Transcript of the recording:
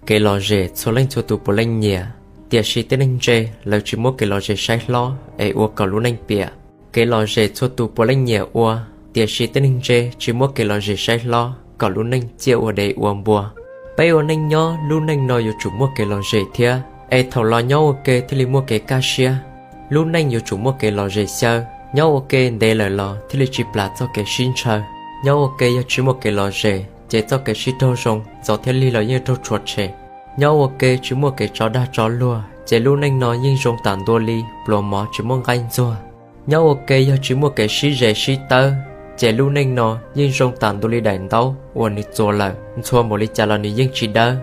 Kev lom zem txhua leej txhua tus puav leej nyiam, tiam sis tej neeg ntse lawv tsis muab kev lom zem saib hlob es ua kom lub neej piam. Kev lom zem txhua tus puav leej nyiam ua, tiam sis tej neeg ntse tsis muab kev lom zem saib hlob kom lub neej ciaj ua dev ua npua. Peb ua neej nyob lub neej no yuav tsum muaj kev lom zem thiab, es thaum los nyob ua ke thiaj li muaj kev kaj siab. Lub neej yuav tsum muaj kev lom zem xyaw, nyob ua ke ntev lawm los thiaj li tsis plam txoj kev sib ntshaw. Nyob ua ke yog tsis muaj kev lom zem ces txoj kev sib raug zoo ntxov thiab lig los yeej raug tshua tshem. Nyob ua ke tsis muaj kev tso dag tso luag ces lub neej no yeej zoo tam ntua li pluas mov tsis muaj nqaij ntxuag. Nyob ua ke yog tsis muaj kev sib zes sib tawb ces lub neej no yeej zoo tam ntua li daim ntaub uas nws txuas lawm ntxhua npaum li cas los nws yeej tsis dawb.